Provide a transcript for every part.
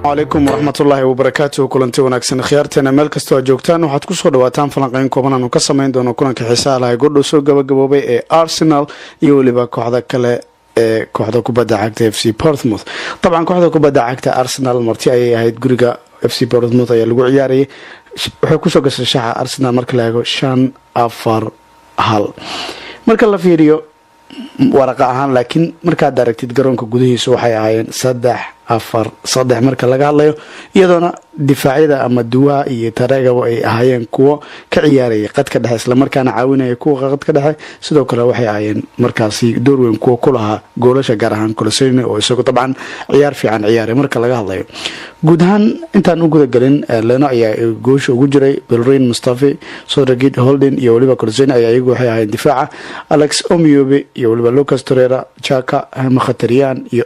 Calaykum waraxmatullaahi wabarakaatuh. Kulanti wanaagsan, khiyaarteena meel kastoo aad joogtaan. Waxaad kusoo dhawaataan falanqeyn kooban aanu ka samayn doono kulanka xiisaha lahay goordhow soo gabagaboobay ee Arsenal iyo weliba kooxda kale ee kooxda kubadda cagta FC Portsmouth. Dabcan, kooxda kubadda cagta Arsenal marti ayay ahayd, guriga FC Portsmouth ayaa lagu ciyaarayay. Waxay kusoo gashay shaxa Arsenal marka la eego 5-4-1 marka la fiiriyo waraqa ahaan, laakiin markaad aragtid garoonka gudihiisa waxay ahaayeen 3-4-3 marka laga hadlayo, iyadoona difaacyada ama Duwaa iyo Taregaba ay ahaayeen kuwo ka ciyaarayay qadka dhexe, islamarkaana caawinaya kuwa qadka dhexe. Sidoo kale waxay ahaayeen markaasi door weyn kuwa ku lahaa goolasha, gaar ahaan Koscielny oo isagu dabcan ciyaar fiican ciyaaray. Marka laga hadlayo guud ahaan, intaan u gudagelin, Leno ayaa goosha ugu jiray, Bellerin, Mustafi, Søndergaard, Holding iyo weliba Koscielny ayaa iyagu waxay ahaayeen difaaca. Alex Iwobi iyo weliba Lucas Torreira, Xhaka, Mkhitaryan iyo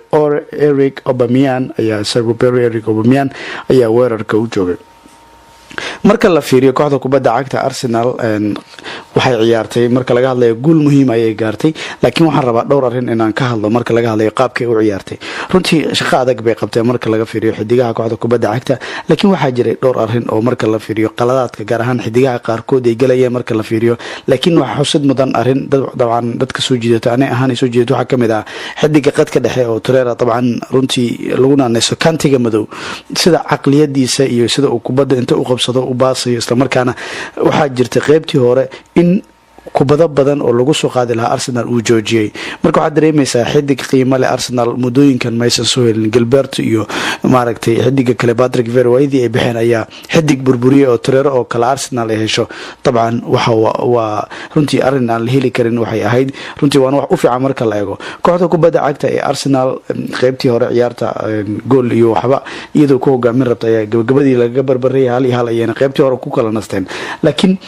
Eric Aubameyang ayaa isagu, Pierre Emerick Aubameyang ayaa weerarka u joogay. Marka la fiiriyo kooxda kubadda cagta Arsenal waxay ciyaartay, marka laga hadlayo, guul muhiim ayay gaartay, laakiin waxaan rabaa dhowr arrin inaan ka hadlo. Marka laga hadlayo qaabkay u ciyaartay, runtii shaqo adag bay qabteen marka laga fiiriyo xidigaha kooxda kubadda cagta, laakiin waxaa jiray dhowr arrin oo marka la fiiriyo qaladaadka, gaar ahaan xidigaha qaarkood ay galayeen marka la fiiriyo. Laakiin waxaa xusid mudan arrin dabcan dadka soo jiidato, ani ahaan ay soo jiidato, waxaa kamid ah xidiga qadka dhexe oo Torreira, dabcan runtii lagu naanayso kantiga madow, sida caqliyadiisa iyo sida uu kubadda inta u qabsado u baasayo. Islamarkaana waxaa jirtay qeybtii hore in kubado badan oo lagu soo qaadi lahaa Arsenal uu joojiyey. Marka waxaad dareemaysaa xidig qiimo leh Arsenal muddooyinkan maysan soo helin. Gilberto iyo maaragtay xidiga kale Patrick Vieira waayadii ay baxeen ayaa xidig burburiyey oo Torreira oo kale Arsenal ay hesho. Dabcan waxa waa runtii arrin aan la heli karin waxay ahayd, runtii waana wax u fiican marka la eego kooxda kubadda cagta ee Arsenal. Qeybtii hore ciyaarta gool iyo waxba iyadoo ku hogaamin rabta ayaa gabagabadii lagaga barbarayay, 1-1 ayayna qeybtii hore ku kala nasteen. Laakiin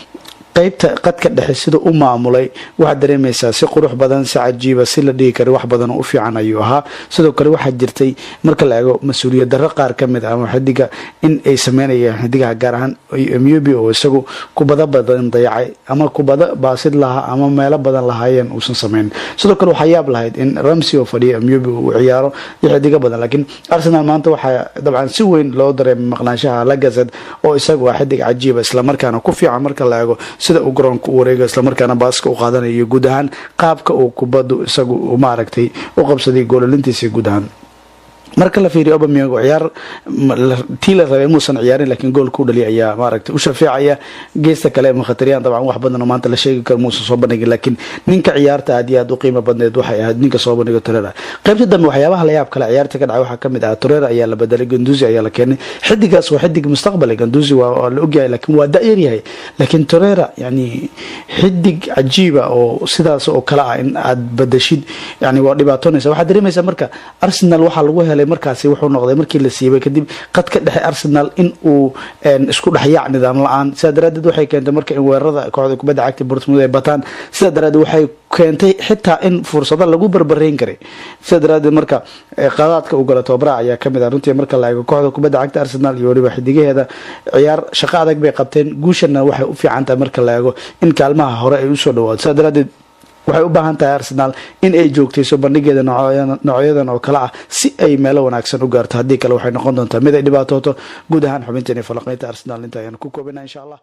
qeybta qadka dhexe sida u maamulay waxaad dareemaysaa si qurux badan, si cajiiba, si la dhihi kara wax badan oo u fiican ayuu ahaa. Sidoo kale waxaa jirtay, marka la eego, mas-uuliyad darro qaar ka mid ah ama xidiga in ay sameynayaan xidigaha, gaar ahaan Iwobi oo isagu kubado badan dayacay ama kubado baasid lahaa ama meelo badan lahaayeen uusan sameyn. Sidoo kale waxaa yaab lahayd in Ramsey oo fadhiya Iwobi uu ciyaaro iyo xidigo badan. Laakiin Arsenal maanta waxaa dabcan si weyn loo dareemay maqnaanshaha Lacazette oo isagu waa xidig cajiiba, islamarkaana ku fiican marka la eego sida uu garoonka u wareego, islamarkaana baaska u qaadanayo, guud ahaan qaabka uu kubaddu isagu maaragtay u qabsaday goolalintiisa guud ahaan. Marka la fiiriyo Aubameyang, ciyaar tii la rabay muusan ciyaarin, laakiin goolka u dhaliyay ayaa maaragtay u shafeecaya. Geesta kale Mkhitaryan dabcan wax badan oo maanta la sheegi karo muusan soo bandhigin, laakiin ninka ciyaarta aad iyo aad u qiimo badneed waxay ahayd ninka soo bandhigo, Torreira. Qaybta dambe waxyaabaha la yaab kale ciyaarta ka dhacay waxaa kamid ah Torreira ayaa la bedelay, Guendouzi ayaa la keenay. Xidigaas waa xidig mustaqbal. Guendouzi waa la ogyahay, laakiin waa da' yar yahay. Laakiin Torreira, yani xidig cajiiba oo sidaas oo kale ah in aad badashid, yani waa dhibaatoonaysa. Waxaad dareemaysaa marka Arsenal waxaa lagu helay markaasi wuxuu noqday markii la siibay kadib qadka dhexe Arsenal in uu isku dhexyaac, nidaam la-aan. Sidaa daraadeed waxay keentay marka in weerarada kooxda kubadda cagta Portsmouth ay bataan. Sidaa daraadeed waxay keentay xitaa in fursado lagu barbareyn karay. Sidaa daraadeed marka qadaadka uu gala tababaraha ayaa kamid ah. Runtii marka la eego kooxda kubadda cagta Arsenal iyo weliba xidigaheeda, ciyaar shaqo adag bay qabteen. Guushana waxay u fiican tahay marka la eego in kaalmaha hore ay usoo dhawaato. Sidaa daraadeed waxay u baahan tahay Arsenal in ay joogtayso bandhigeeda noocyadan oo kale ah si ay meelo wanaagsan u gaarto. Haddii kale waxay noqon doontaa mid ay dhibaatooto. Guud ahaan xubinteeni falaqeynta Arsenal inta ayaan ku koobina, insha Allah.